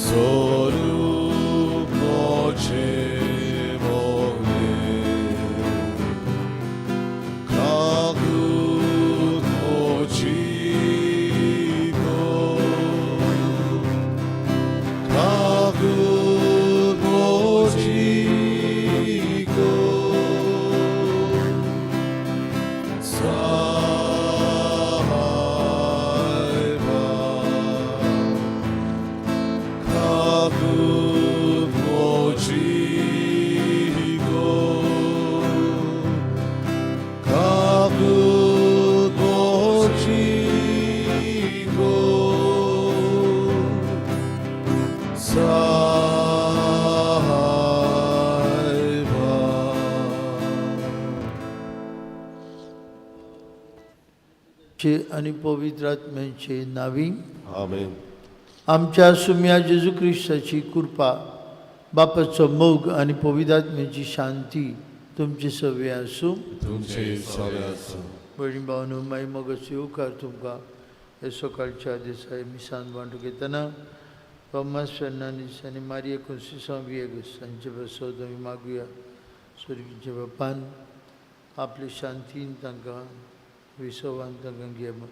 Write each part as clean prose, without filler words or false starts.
स्वरूप मोचे मोगले काकूत मोची को काकूत मोची को साहेबा काकूत मोची को काकूत मोची को साहेबा. चे आनी पवित्र आत्म्याचे नावी. आमेन. आमच्या सुम्या जेजू क्रिस्ताची कृपा, बापाचो मोग आनी पवित्र आत्म्याची शांती तुमचे सगळे आसूं. तुमचे सगळे आसूं. भयणी भावनो, मागीर मोगाचो येवकार तुमकां हे सकाळच्या दिसा मिसान वांटूंक येतना. थॉमस फेर्नांडीस आनी मारिया कोन्सिसांव वियेगस हांचे पासत आमी मागुया, स्वर्गीच्या बापान आपले शांतीन तांकां विसवान तांकां घे म्हूण.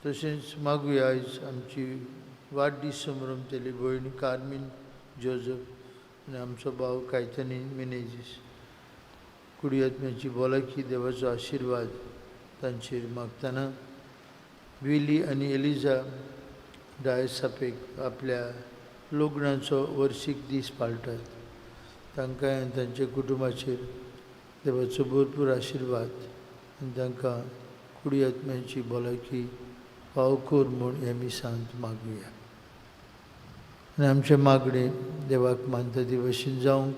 तशेंच मागुया, आयज आमची वाडदीस संभ्रमतली भयण कार्मीन जोजफ आनी आमचो भाव कायतनी मिनेजीस, कुडियात्म्याची भलायकी, देवाचो आशिर्वाद तांचेर मागतना. विली आनी एलिजा डायसापेक आपल्या लग्नाचो वर्सीक दीस पाळटात, तांकां आनी तांच्या कुटुंबाचेर देवाचो भरपूर आशिर्वाद आनी तांकां कुडियात्म्याची भलायकी फाव कर म्हूण हे मिसांत मागुया. आनी आमचें मागणें देवाक मानता ती भशेन जावंक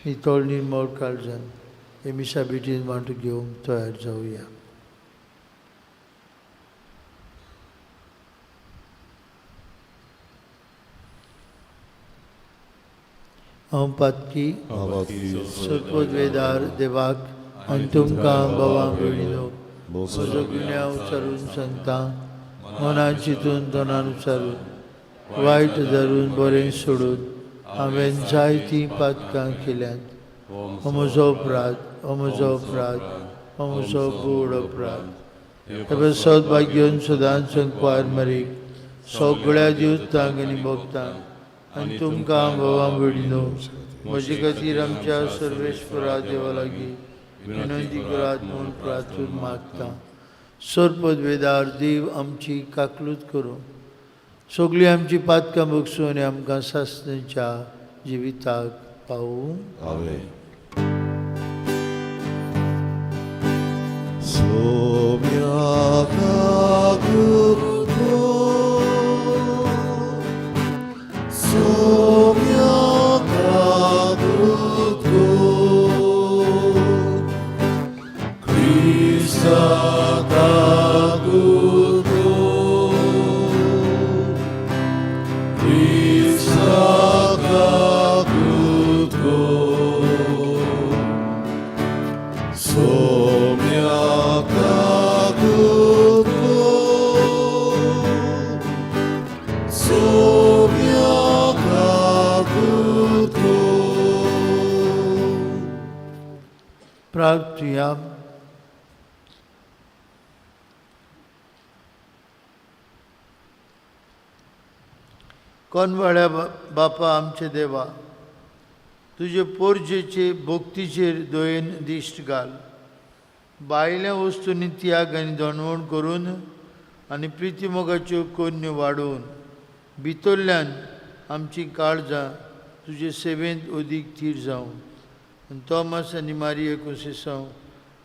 नितळ निर्मळ काळजान हे मिसा भेटीन वांटो घेवंक तयार जावया. हांव पातकी. सोदवेदार देवाक आनी तुमकां भावा भयणीनो म्हजो गुन्यांव उचारून सांगता. मनान चिंतून, तोंडान उचारून, वायट धरून, बरें सोडून हांवें जायतीं पातकां केल्यांत. हो म्हजो अपराध, हो म्हजो अपराध, हो म्हजो व्हड अपराध. ते भाग्योन सदांच संकवार मरीक, सगळ्या देवतांक आनी भक्तांक आनी तुमकां भावा भयणीनो म्हजे खातीर आमच्या सर्वेस्परा देवा लागीं विनंती करात म्हूण प्रार्थून मागता. सरपदवेदार देव आमची काकलूत करूं, सगळीं आमची पातकां भोगसूं आनी आमकां सासणेच्या जिविताक पावूं. आमेन. सोम्या काकूत सोम्या काकूत क्रिस्ता काकूत क्रिस्ता काकूत सोम्या काकूत सोम्या काकूत. प्रार्थुया. कोनवाळ्या बापा, आमचे देवा, तुजे पोरजेचे भक्तीचेर दयेन दिश्ट घाल. भायल्या वस्तूंनी त्याग आनी दणवण करून आनी प्रितीमोगाच्यो कोन्यो वाडोवन भितरल्यान आमची काळजां तुजे सेवेंत अदीक थीर जावं. आनी तोमास आनी मारिये कोंसेसांव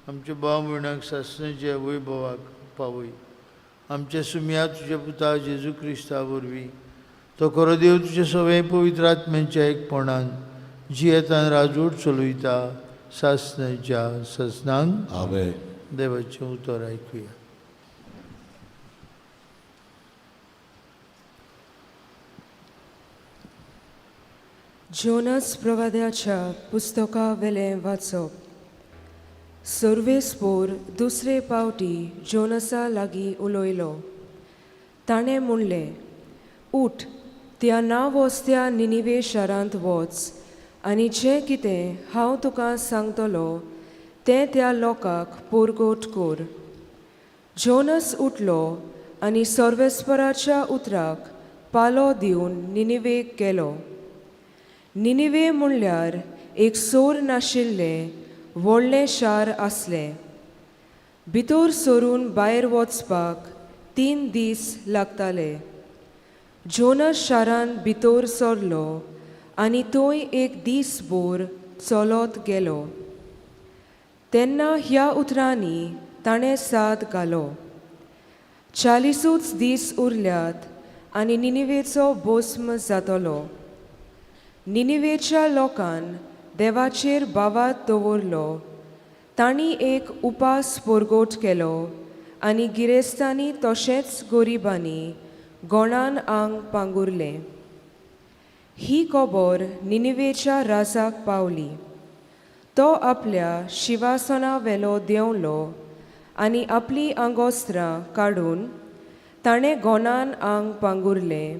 आमच्या भाव भयणांक सासणाच्या वैभवाक पावय. आमच्या सुमया तुज्या पुता जेजू क्रिस्ता वरवीं, तो खरो देव, तुजे सगळे पवित्र आत्म्यांच्या एकपणान जियेतान राजवट चलयता सासणाच्या सासणांक. आमेन. देवाचें उतर आयकुया. जोनस प्रवाद्याच्या पुस्तका वेलें वाचप. सर्वेस्पोर दुसरे पावटी जोनसा लागीं उलयलो. ताणें म्हणलें, उठ, त्या नांवस्त्या निनिवे शारांत वच आनी जें कितें हांव तुका सांगतलो तें त्या लोकांक पोरगोट कर. जोनस उठलो आनी सर्वेस्पराच्या उतराक पालो दिवन निनिवेक गेलो. निनिवे म्हणल्यार एक सोर नाशिल्लें व्हडलें शार आसलें. भितर सरून भायर वचपाक 3 दीस लागताले. जोनस शारांत भितर सरलो आनी थंय एक दीसभर चलत गेलो. तेन्ना ह्या उतरांनी ताणें साद घालो, 40 दीस उरल्यात आनी निनिवेचो भस्म जातलो. निनिवेच्या लोकान देवाचेर भावार्थ दवरलो. तांणी एक उपास परगट केलो आनी गिरेस्तांनी तशेंच गरिबांनी गोणान आंग पांगुरलें. ही खबर निनिवेच्या राजाक पावली. तो आपल्या शिवासना वेलो देंवलो आनी आपलीं आंगोस्त्रां काडून ताणें गोणान आंग पांगुरलें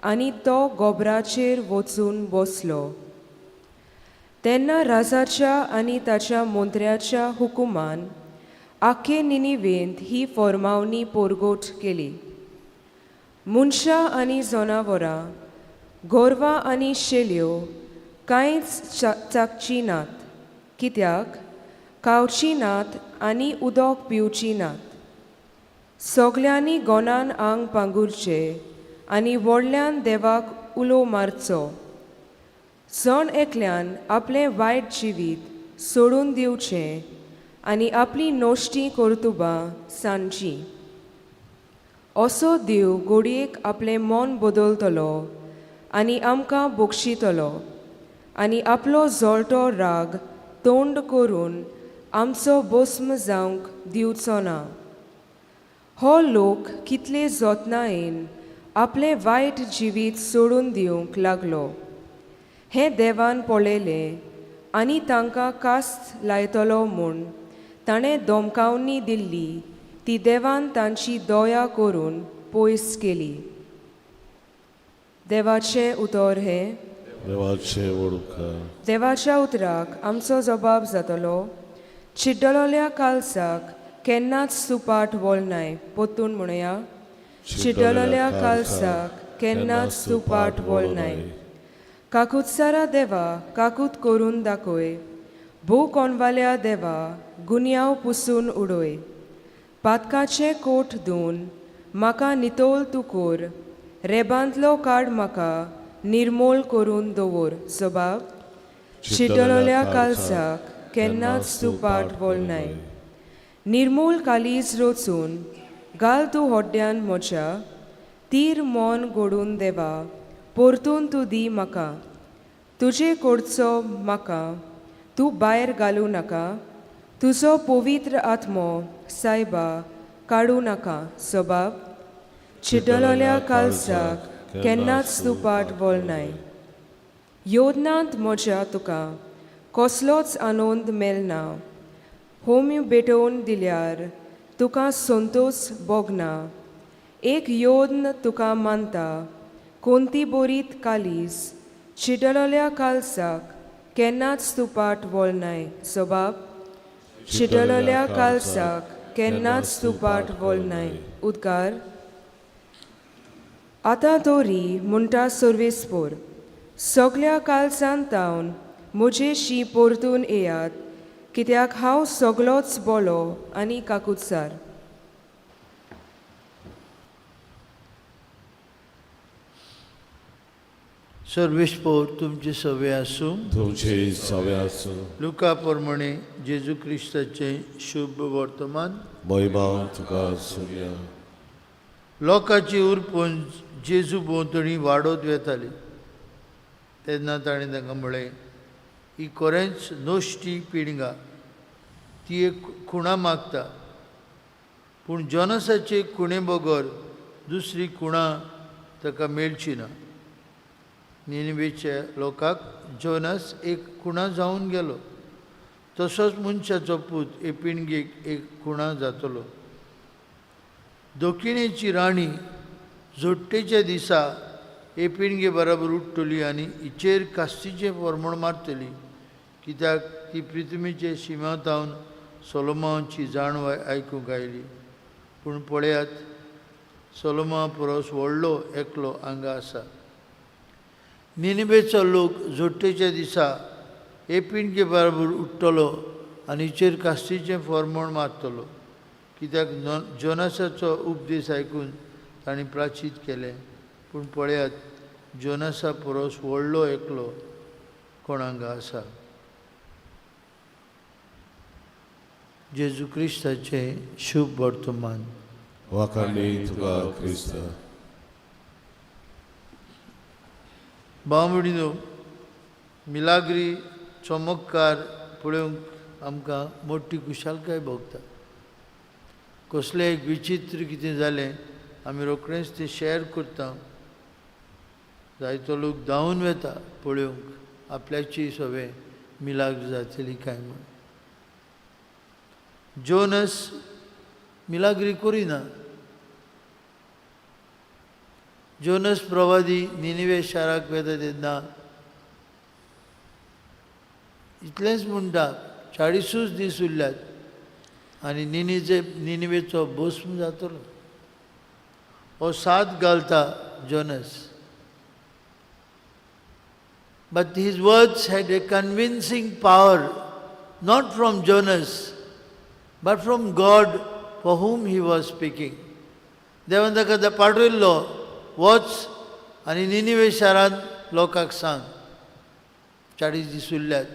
आनी तो गोबराचेर वचून बसलो. तेन्ना राजाच्या आनी ताच्या मंत्र्याच्या हुकुमान आख्खे निनिवेंत ही फॉर्मावणी परगट केली. मनशां आनी जनावरां, गोरवां आनी शेल्यो कांयच चाकचीं नात, कित्याक खावचीं नात आनी उदक पिवचीं नात. सगल्यांनी गोनान आंग पांगुरचें आनी व्हडल्यान देवाक उलो मारचो. जण एकल्यान आपलें वायट जिवीत सोडून दिवचें आनी आपलीं नश्टीं कर्तुबां सांडचीं. असो देव घडयेक आपलें मन बदलतलो आनी आमकां बक्षितलो आनी आपलो जळटो राग तोंड करून आमचो भस्म जावंक दिवचो ना. हो लोक कितले जतनायेन आपलें वायट जिवीत सोडून दिवंक लागलो हें देवान पळयलें आनी तांकां कास्त लायतलो म्हूण ताणें धमकावणी दिल्ली ती देवान तांची दया करून पयस केली. देवाचें उतर हें. देवाचें व्हड उपकार. देवाच्या उतराक आमचो जबाब जातलो. चिड्डलोल्या कालसाक केन्नाच सुपाट वळनाय. पोतून म्हणया, चिड्डलोल्या कालसाक केन्नाच सुपाट वळनाय. काकूतसारा देवा काकूत करून दाखय. भोव कोणवाल्या देवा गुन्यांव पुसून उडय. पातकाचें कोट धुवन म्हाका नितळ तूं कर. रेबांतलो काड म्हाका निर्मोल करून दवर. जबाब, चिड्डलोल्या कालसाक केन्नाच तूं पाट वळनाय. निर्मूल कालीज रचून घाल तूं होड्ड्यान म्हज्या. तीर मन घडून देवा परतून तूं दी म्हाका. तुजे कडचो म्हाका तूं भायर घालूं नाका. तुजो पवित्र आत्मो सायबा काडूं नाका. जबाब, चिड्डलोल्या कालसाक केन्नाच तूं पाट वळनाय. योदनांत म्हज्या तुका कसलोच आनंद मेळना. होम्य भेटोवन दिल्यार तुका संतोश भोगना. एक योद्न तुका मानता कोणती बोरीत कालीज. चिडलोल्या कालसाक केन्नाच तूं पाट वळनाय. जबाब, चिडलोल्या कालसाक केन्नाच तूं पाट वळनाय. उद्गार, आतां तोरी म्हणटा सर्वेस्पोर, सगल्या कालसान तावन म्हजेशी परतून येयात, कित्याक हांव सगलोच बोलो आनी काकुत्सार. सर्वेस्पोर तुमचे सवे आसूं. तुमचे सवे आसूं. लुका प्रमाणे जेजू क्रिस्ताचें शुभ वर्तमान. महिमा तुका आसुया. लोकांची उरपून जेजू भोंवतणी वाडत वेताली. तेन्ना ताणें तांकां म्हळें, ही खरेंच नश्टी पिणगा, ती एक खुणा मागता, पूण जोनसाचे खुणे बगर दुसरी खुणा ताका मेळची ना. निनिवेच्या लोकांक जोनस एक खुणा जावन गेलो, तसोच मनशाचो पूत हे पिणगेक एक खुणा जातलो. दक्षिणेची राणी जोडटेच्या दिसा हे पिणगे बराबर उठ्ठली आनी हिचेर कास्तीचें फॉर्मण मारतली, कित्याक ती पृथ्वीचे शिमातावन सोलोमांची जाणवाय आयकूंक आयली. पूण पळयात, सोलोमा परस व्हडलो एकलो हांगा आसा. निनिबेचो लोक जोडटेच्या दिसा हे पिणगे बराबर उठ्ठलो आनी हिचेर कास्तीचें फॉर्मण मारतलो, कित्याक जोनासाचो उपदेश आयकून तांणी प्राचीत केलें. पूण पळयात, जोनासा परस व्हडलो एकलो कोण हांगा आसा. जेजू क्रिस्ताचें शुभ वर्तमान. वाखाणणी तुका क्रिस्त. भाव भयणीनो, मिलाग्री चमत्कार पळोवंक आमकां मोटी खुशालकाय भोगता. कसलें एक विचित्र कितें जालें आमी रोखडेंच तें शेअर करता. जायतो लोक धांवून वता पळोवंक आपल्याची सगळें मिलाग्र जातली काय म्हूण. जोनस मिलाग्री करिना. जोनस प्रवादी निनिवे शाराक वता तेन्ना इतलेंच म्हणटा, 40 दीस उरल्यात आनी निनिवेचो भस्म जातलो. हो साथ घालता Jonas. But his words had a convincing power, not from Jonas, but from God for whom he was speaking. देवान ताका पाठयल्लो, वच आनी निनिवे शारांत लोकांक सांग 40 दीस उरल्यात,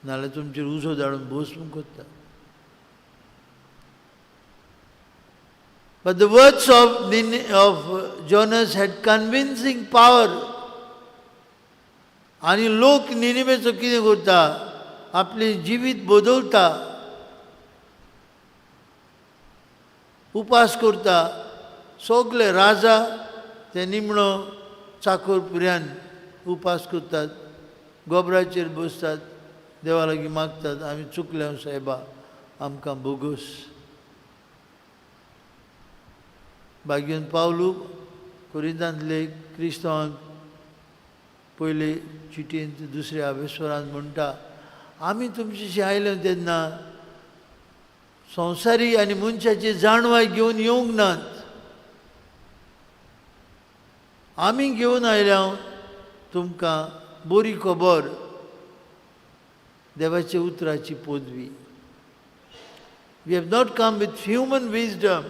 नाल्यार तुमचेर उजो धाडून भस्म करता. But the words of Jonas had convincing power. आनी लोक निनिवेचो कितें करता, आपलें जिवीत बदलता, उपास करता. सगले राजा ते निमणो चाकोर पुऱ्यान उपास करतात, गोबराचेर बसतात, देवा लागीं मागतात, आमी चुकले सायबा, आमकां बोगोस. भाग्यन पावलू कोरिंतांतले क्रिस्तांवांक पयले चिटयेंत दुसऱ्या आवेस्वरान म्हणटा, आमी तुमचे आयले तेन्ना संवसारी आनी मनशाची जाणवाय घेवन येवंक नात, आमी घेवन आयल्या तुमकां बरी खबर, देवाच्या उतराची पदवी. We have not come with human wisdom,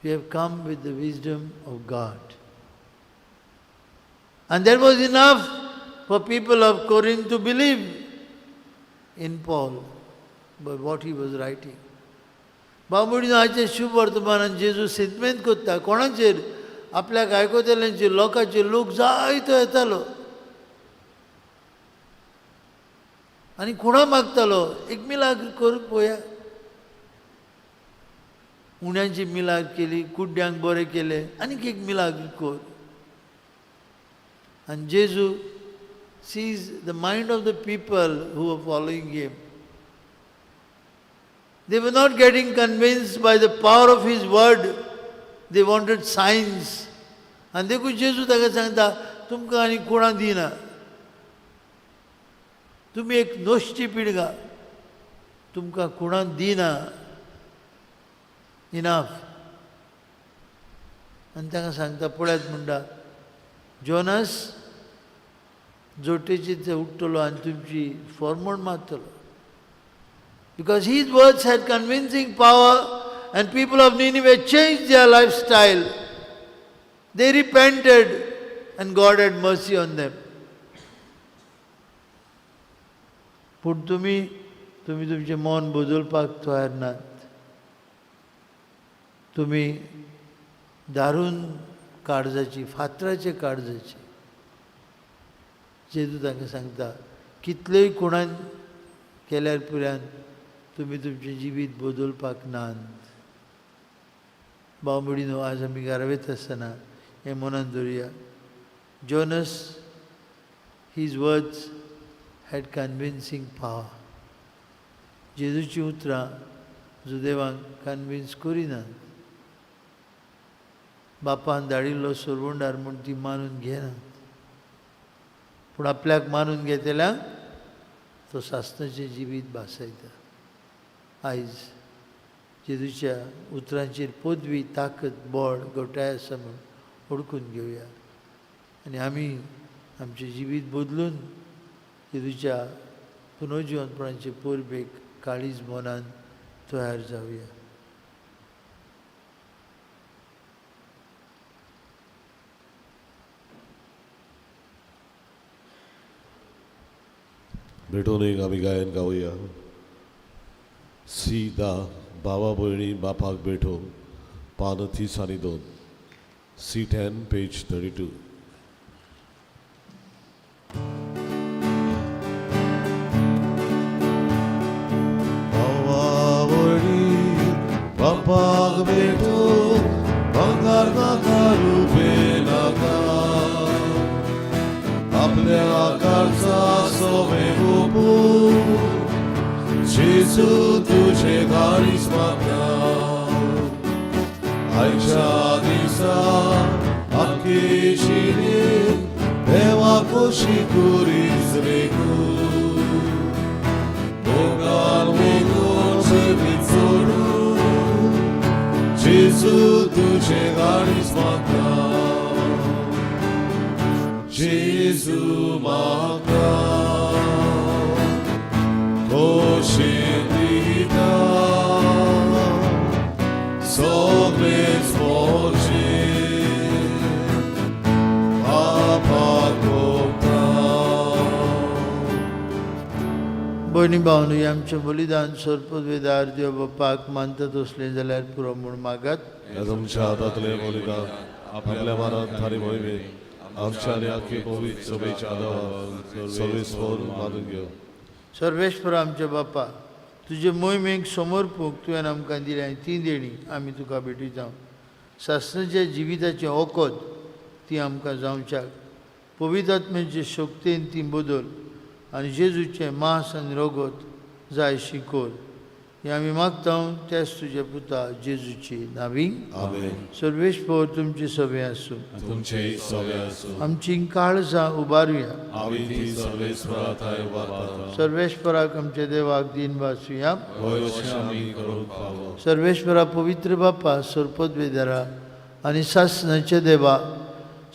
we have come with the wisdom of God. And that was enough for people of Corinth to believe in Paul, but what he was writing. बाबुडीनो आयचे शुभ वर्तमानान जेजू सितमेंत करता. कोणाचेर? आपल्याक आयकतल्यांचेर, लोकांचेर. लोक जायतो येतालो आनी खुणा मागतालो, एक मिलाग्र करूंक पळया. उण्यांची मिलाग्र केली, कुड्ड्यांक बरें केलें, आनीक एक मिलाग्र कर. आनी जेजू sees the mind of the people who are following him. They were not getting convinced by the power of his word. They wanted signs. आनी देखून जेजू ताका सांगता, तुमकां आनी कोणा दिना, तुमी एक नश्टी पिडगा, तुमकां कोणा दिना इनाफ. आनी ताका सांगता, पळयात म्हणटा, जोनस जोटेची ते उठ्ठलो आनी तुमची फॉर्मण मारतलो. Because his words had convincing power and people of Nineveh changed their lifestyle. They repented and God had mercy on them. पूण तुमी तुमचें मन बदलपाक तयार नात. तुमी दारून काळजाची, फातराचे काळजाची. जेजू तांकां सांगता, कितलेय कोणान केल्यार पुऱ्यान तुमी तुमचें जिवीत बदलपाक नात. भाव भयणीनो, आज आमी घरा वयता आसतना हें मनान दवरुया. Jonas, his words had convincing power. जेजूचीं उतरां जुदेवांक कन्विन्स करिनात. बापान धाडिल्लो सोरवंडार म्हूण ती मानून घेनात, पूण आपल्याक मानून घेतल्यांक तो सासणाचें जिवीत भासयता. आयज जेजूच्या उतरांचेर पदवी, ताकद, बळ, घटाय आसा म्हूण वळखून घेवया आनी आमी आमचें जिवीत बदलून जेजूच्या पुनर्जिवनपणाचे परबेक काळीज मनान तयार जावया. भेटून एक आमी गायन गावया. सी दा भावा भयणी बापाक भेटोवंक, पान 30 आनी 2, C 10 page 32. भावा भयणी बापाक भेटोवंक, भांगर नाका रुपे नाका, आपल्या आकारचा सोमे उपू जेजू तुझे गाडीस मागता. आयच्या दिसा आख्खे जिणेंत देवा खोशी कुरीस रेगू, मोगान मोगून जिवीत सोडून जेजू तुझे गाडीस मागता. जेजू मागता खोशी दिता, सगळेच मोजे बापाक भोगता. भयणी भावनो, आमचें बलिदान सर्पवेदार देव बापाक मानता तसलें जाल्यार पुरो म्हूण मागात. ह्या तुमच्या हातांतलें बलिदान आपल्या मनात थारी मोहिमेत आमच्या आनी आख्खी पवित्र सभेच्या आदारान सर्वेस्पर मानून घेव. सर्वेस्पर आमच्या बापा, तुजे मोहिमेक समर्पूंक तुवें आमकां दिल्या ती देणी आमी तुका भेटयता. सासणाच्या जिविताचें वखद ती आमकां जावच्याक पवित्र आत्म्याचे शक्तेन ती बदल आनी जेजूचें मांस आनी रगत जाय शिकोर हें आमी मागता त्याच तुज्या पुता जेजूची नावी. आमेन. सर्वेस्पर तुमचे सभे आसूं. तुमचेय सभे आसूं. आमची काळजां उबारुया. आमी ती सर्वेस्परा थंय उबारता. सर्वेस्पराक आमच्या देवाक दीन वाचुया. होय अशें आमी करूंक फावो. सर्वेस्परा पवित्र बापा, सर्पद्वेदरा आनी सासणाच्या देवा,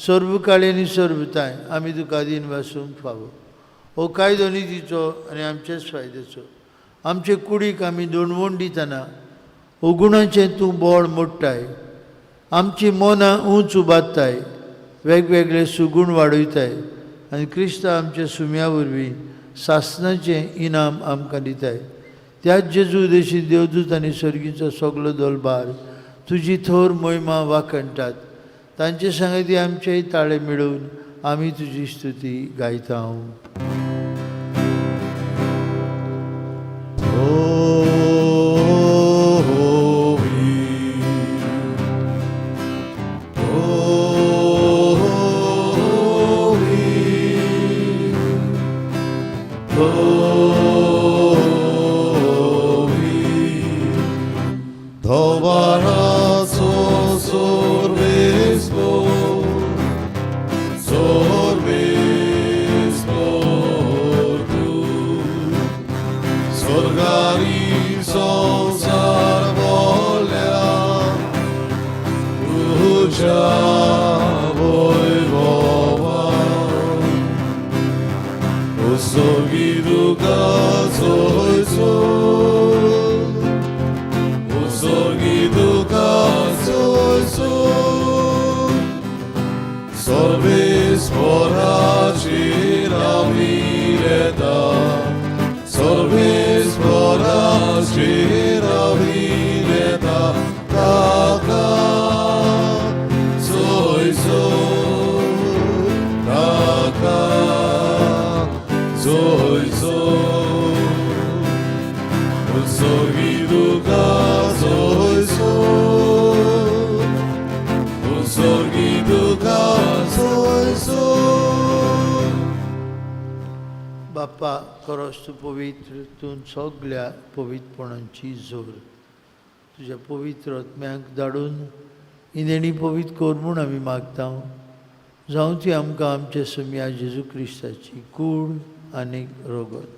सर्वकाळी आनी सर्वताय आमी तुका दीन वासूंक फावो. हो कायदो नितीचो आनी आमचेच फायद्याचो. आमचे कुडीक आमी दोणवण दितना अगुणाचें तूं बळ मोडटाय, आमची मनां उंच उबारताय, वेगवेगळे सुगूण वाडयताय आनी क्रिस्तांव आमच्या सुम्या वरवीं सासणाचें इनाम आमकां दिताय. त्याच जेजू देशी देवदूत आनी सर्गीचो सगलो दलबार तुजी थोर मोहिमा वाखणटात. तांचे सांगाती आमचेय ताळे मेळोवन आमी तुजी स्तुती गायता. बापा, खरोच तूं पवित्र, तूं सगल्या पवित्रपणाची जोर. तुज्या पवित्र आत्म्याक धाडून ही देणी पवित्र कर म्हूण आमी मागता. जावं ती आमकां आमच्या सोम्या जेजू क्रिस्ताची कूड आनी रोगत.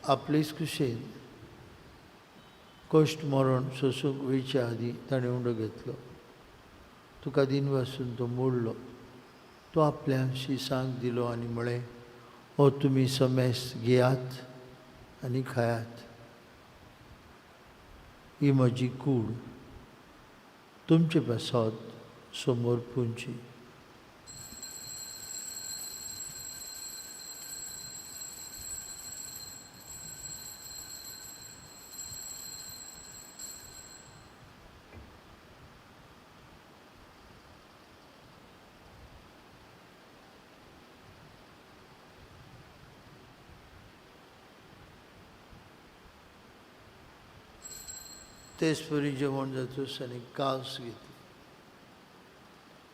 आपलेच कुशेन कश्ट मरण सोसूंक वयच्या आदीं ताणें उंडो घेतलो. तुका दिनवासून तो मोडलो. तो आपल्या शिसांक दिलो आनी म्हळें, हो तुमी समेस्त घेयात आनी खायात. ही म्हजी कूड तुमचे पासत समोर पुंची. तेच परी जेवण जातूच आनी कास घेतली.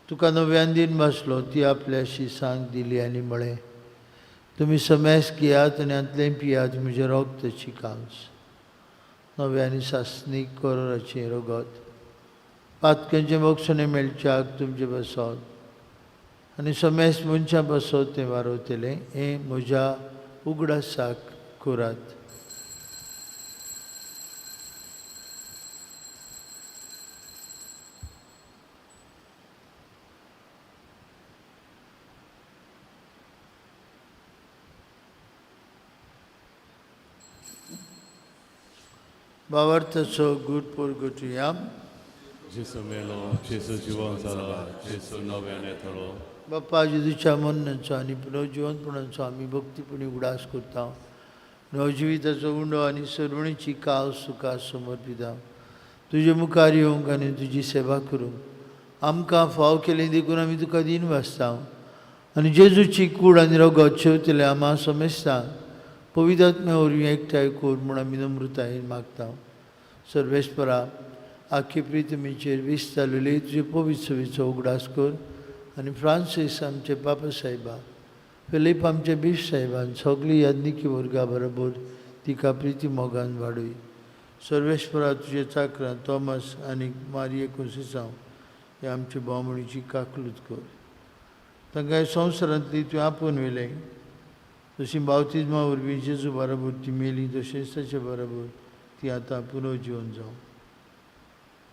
तुका नव्यान दिन बसलो. ती आपल्या शिसांक दिली आनी म्हळें, तुमी समेस घेयात आनी हांतलें पियात. म्हजें रोगताची कास, नव्या आनी सासणीक करोराचें रगत, पातकांचें बक्षणें मेळच्याक तुमचें बसत आनी समेस मनशां बसत तें वारवतलें. हें म्हज्या उगडासाक करात. भावार्थाचो गूट पोरगटुया. जेजू मेलो, जेजू जिवन जाला, जेजू नव्यान येतलो. बाप्पा जेजूच्या मरणाचो आनी पुनर्जिवनपणाचो आमी भक्तीपणी उगडास करता. नवजिविताचो उंडो आनी सरवणीची काव तुका समर्पिता. तुजे मुखार येवंक आनी तुजी सेवा करूंक आमकां फाव केली देखून आमी तुका दिन वाचता. आनी जेजूची कूड आनी रगत शेवतले आमा समेस्ता पवित्र आत्म्या वरवीं एकठांय कर म्हूण आमी नम्रतायेन मागता. सर्वेस्परा आखी प्रितमीचेर वीस चालुली तुजे पवित्र सवीचो उगडास कर आनी फ्रांसीस आमचे पापा साहेबा, फिलीप आमचे बीफ साहेबान सगळी याज्ञिकी वर्गा बरोबर तिका प्रिती मोगान वाडय. सर्वेस्परा तुजे चाकरां तॉमस आनी मारिये कोंसेसांव हे आमचे भावणीची काकलूत कर. तांकां संवसारांतली तुवें आपोवन व्हेलें. जशी बावतिज्मा वरवीं जेजू बरोबर ती मेली तशेंच ताचे बरोबर ती आतां पुनर्जिवन जावं.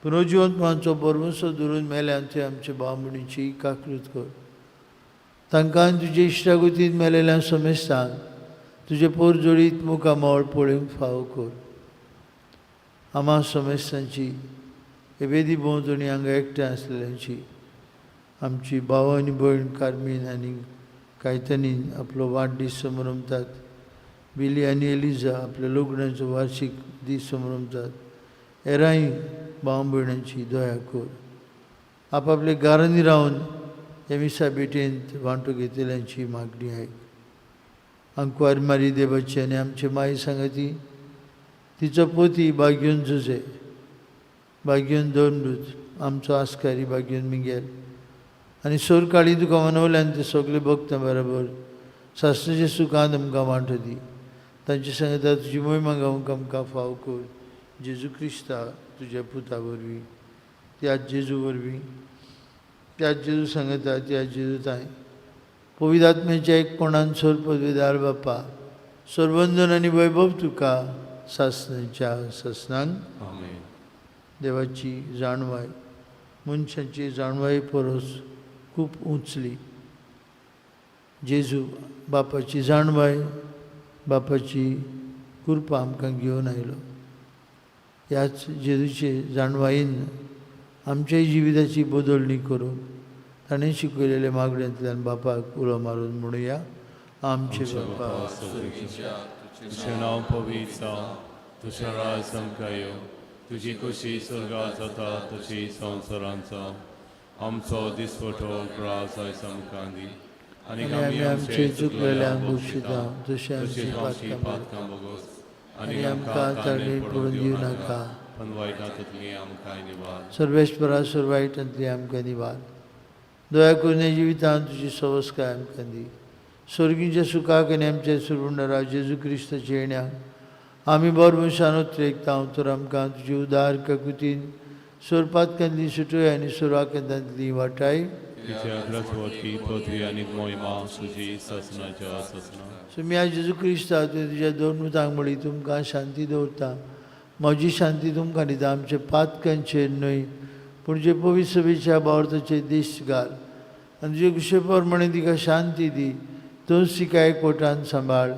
पुनर्जिवनपणाचो बरवसो धरून मेल्यान ते आमचे भावणीची काकलूत कर. तांकां तुजे इश्टागतींत मेलेल्या समेस्तांक तुजे पोर जोडीत मुखामळ पळोवंक फावो कर. आमा समेस्तांची हे वेदी भोंवतणी हांगा एकठांय आसलेल्यांची आमची भाव आनी भयण कार्मीन आनी कायतनीन आपलो वाडदीस समरमतात. बिली आनी एलिजा आपल्या लग्नाचो वार्शीक दीस समरमतात. हेरांय भाव भयणांची दया कर. आपापल्या घरांनी रावन हे मिसा भेटेंत वांटो घेतल्यांची मागणी आयक. आंकवार मारी देवाची आनी आमचे माई सांगती तिचो पोती बाग्योन जुजे, बाग्योन दोनडूच, आमचो आस्कारी बाग्योन मिगेल आनी सोरकाळी तुका मनवल्यान ते सगळे भक्त बरोबर सासणाचे सुखान आमकां वांटो दी. तांचे सांगता तुजी मोहिमा गावंक आमकां फाव कर. जेजू क्रिस्ता तुज्या पुता वरवीं, त्याच जेजू वरवीं, त्याच जेजू सांगता त्याच जेजू ताय पवित्र आत्म्याच्या एकपणान सोर पदवीदार बापा सर्वंदन आनी वैभव तुका सासणाच्या सासणांक. आमेन. देवाची जाणवाय मनशाची जाणवाय परस खूब उंचली. जेजू बापाची जाणवाय बापाची कृपा आमकां घेवन आयलो. ह्याच जेजूचे जाणवायेन आमच्याय जिविताची बदलणी करूंक ताणें शिकयलेल्या मागण्यांतल्यान बापाक उलो मारून म्हणुया, आमचे बापा तुजें नांव पवित्र जावं, तुजें राज आमकां येवं, तुजी खुशी स्वर्गात जाता तशी संवसारांत जावं. आमचो दिसवटो ग्रास आयज आमकां दी आनी आनी आमी आमचे चुकलेल्यांक बक्षिता तशें आमची तशीं आमची पातकां पातकां भोगोस आनी आमकां ताणें पडून दिवं नाका, पण वायटांतली आमकां निवार. सर्वेस्परा सर्व वायटांतली आमकां निवार. दया करून ह्या जिवितांत तुजी सवस्काय आमकां दी. स्वर्गीच्या सुखाक आनी आमच्या सुरवंडरा जेजू क्रिस्ताच्या येण्याक आमी बरो मनशान उतरेकता तर आमकां तुजी उदार काकुतीन सोरपातकांतली सुटय आनी सोराकांतली वाटाय. तिच्या पृथ्वी आनी मोहिमा तुजी ससनाच्या ससना. सुम्या जेजू क्रिस्ता तुवें तुज्या दोन मुतांक म्हळी तुमकां शांती दवरता, म्हजी शांती तुमकां दिता. आमचे पातकांचेर न्हय पूण जे पवित्र सभेच्या बावर्थाचे देश घाल आनी तुजे कुशे प्रमाणे तिका शांती दी. तूंच तिका एकवटान सांबाळ.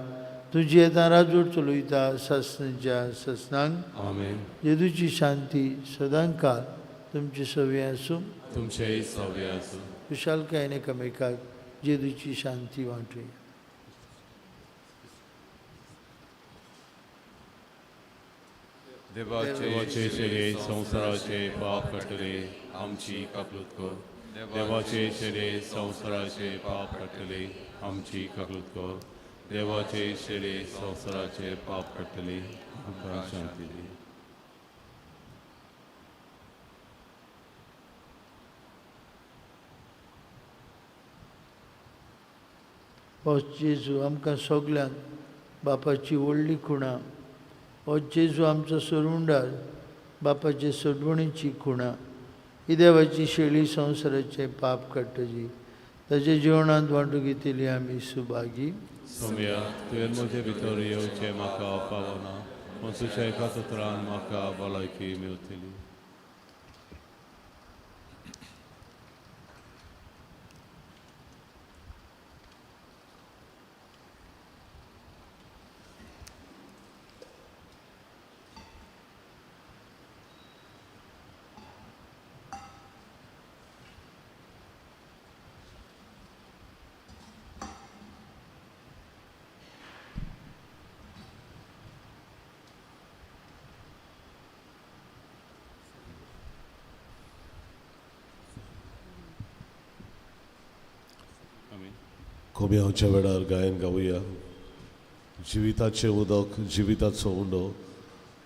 तुजी येता राजवट चलयता सासनाच्या सासनांक. आमेन. जेजूची शांती सदांकाळ तुमची सवी आसूं. तुमचेय सवे आसूं. खुशालकायेन एकामेकाक जेजूची शांती वांटुया. देवाचे शरीर संवसाराचे पाप काडटले आमची काकलूत कर. देवाचे शरीर संवसाराचे पाप काडटले आमची काकलूत कर. देवाचे शरीर संवसाराचे पाप काडटले आमकां शांती दी. हो जेजू आमकां सगल्यांक बापाची व्हडली खुणा. हो जेजू आमचो सोरुंडार बापाचे सोडवणीची खुणा. ही देवाची शेळी संवसाराचें पाप काडटली ताच्या जेवणांत वांटू घेतली आमी सुभागी. सोम्या तुवें म्हजे भितर येवचें म्हाका पावना, पूण तुज्या एका सत्रान म्हाका भलायकी मेवतली. कोम्यांच्या वेळार गायन गावया. जिविताचें उदक जिविताचो उंडो,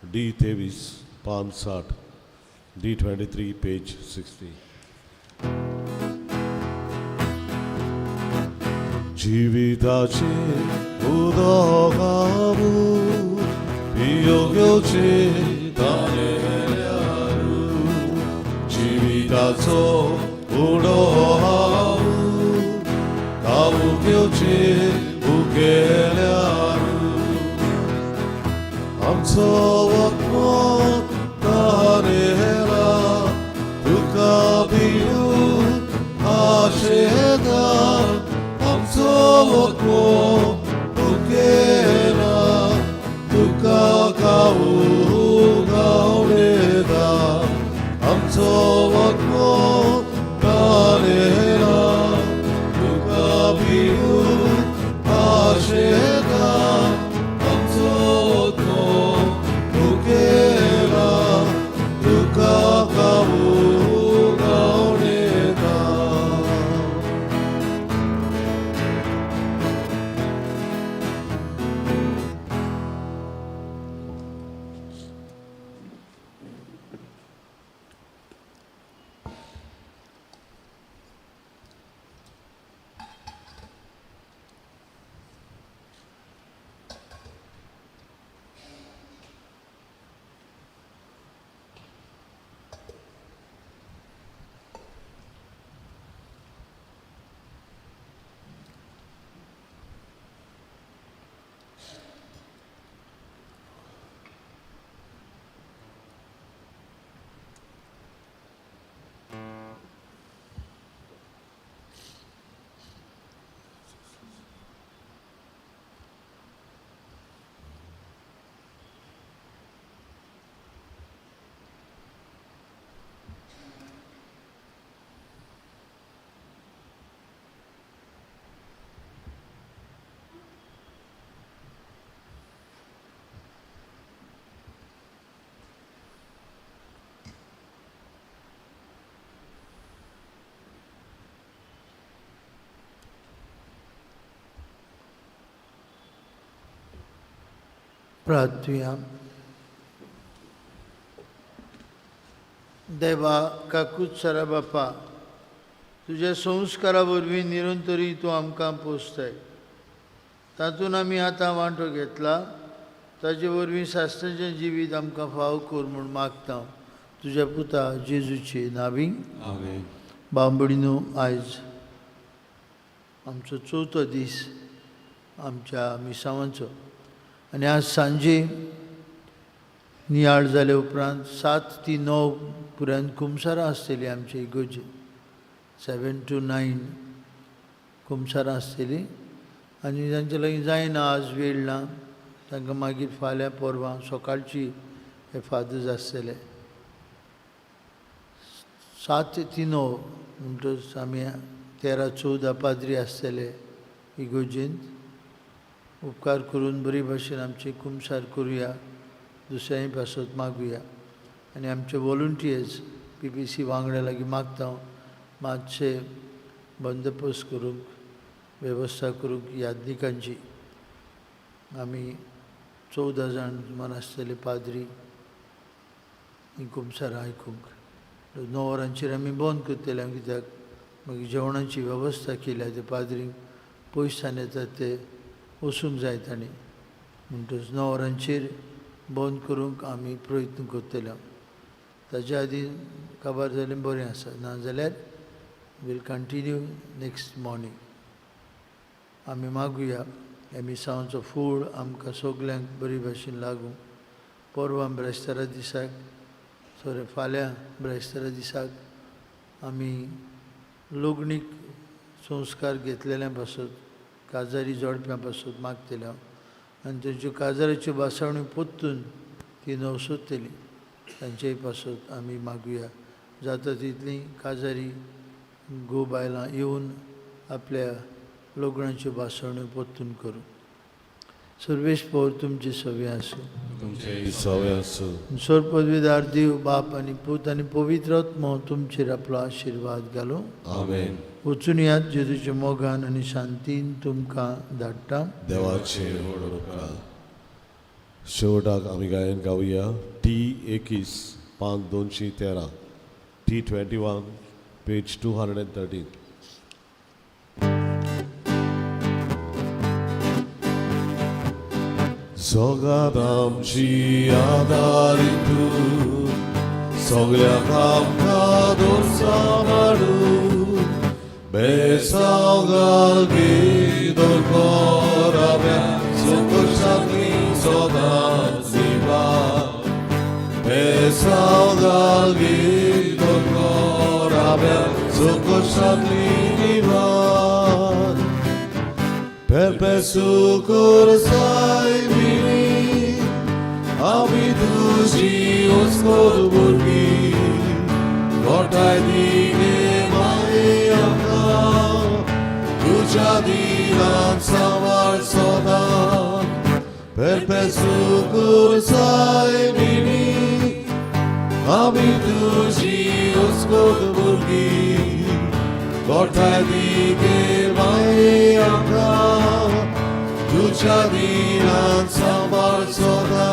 डी 23 पान 60, डी 23 पेज 60. जिविताचें उदक हांव पियो घेवचें ताणेल्यार, जिविताचो उडो हांव खावूं घेवचें उगेल्यार. आमचो आत्मो तारेला तुका भिवून आशेता, आमचो आत्मो उगेला तुका खावूं गावडेता, आमचो आत्मो तारेला तुका भिवून आशेता, आमचो आत्मो उगेला तुका खावूं गावडेता. प्रार्थुया. देवा काकूत सरा बापा, तुज्या संस्कारा वरवीं निरंतरी तूं आमकां पोसताय, तातूंत आमी आतां वांटो घेतला. ताजे वरवीं सासणाचें जिवीत आमकां फाव कर म्हूण मागता तुज्या पुता जेजूचे नावी. आमेन. बांबडीनो, आयज आमचो चवथो दीस आमच्या मिसावांचो आनी आज सांजे नियाळ जाले उपरांत 7 ते 9 पर्यंत कुमसारां आसतलीं आमचे इगोर्जेन. 7 to 9 कुमसारां आसतलीं आनी जांचे लागीं जायना आज वेळ ना तांकां मागीर फाल्यां परवां सकाळची हे फादर्स आसतले 7 ते 9. म्हणटच आमी 13-14 पाद्री आसतले इगोर्जेंत. उपकार करून बरी भाशेन आमची कुमसार करुया, दुसऱ्यांय पासत मागुया आनी आमचे वॉलंटियर्स PPC वांगड्या लागीं मागता हांव मातशे बंदोबस्त करूंक, वेवस्था करूंक याज्ञिकांची. आमी 14 जाण सुमार आसतले पाद्री ही कुमसारां आयकूंक. 9 वरांचेर आमी बंद करतले कित्याक मागीर जेवणाची वेवस्था केल्या ते पाद्रींक पयसान येतात ते वचूंक जाय तांणी, म्हणटच 9 वरांचेर बंद करूंक आमी प्रयत्न करतले. ताच्या आदीं काबार जालें बरें आसा, नाजाल्यार वील कंटिन्यू नेक्स्ट मॉर्निंग. आमी मागुया ह्या मिसांवाचो फूड आमकां सगल्यांक बरी भाशेन लागूं. परवां ब्रेस्तारा दिसाक, सॉरी फाल्यां ब्रेस्तारा दिसाक आमी लग्नीक संस्कार घेतलेल्या पासत काजारी जोडप्यां पासत मागतले हांव आनी तेंच्यो काजाराच्यो भासावण्यो परतून ती नवसोतली तांचेय पासत आमी मागुया. जाता तितलीं काजारी घोव बायलां येवन आपल्या लग्नाच्यो भासावण्यो परतून करूं. सर्वेस्पर तुमचे सवे आसूं. तुमचे सवे आसूं. सर पदवीदार देव बाप आनी पूत आनी पवित्र आत्मो तुमचेर आपलो आशिर्वाद घालूं. आमेन. वचून यात जेजूच्या मोगान आनी शांतीन तुमकां धाडटा. देवाचे व्हड उपकार. शेवटाक आमी गायन गावया T 21 पान 213, T 21 page 213. जगात आमची आदारी तूं, सगळ्यांक आमकां दोन सांबाळून बेसांव घाल गिदोर कोराव्या संतोशांतली सदांच निभा. बेसांव घाल गिदोर कोराव्या संतोशांतली निभा. Perpesu sai mini, ami tuji oskor burgi, gotai dige mai amka, tuja dilan savar soda. Perpesu sai mini, ami tuji oskor burgi, gotai dige mai amka, tuja dilan savar soda.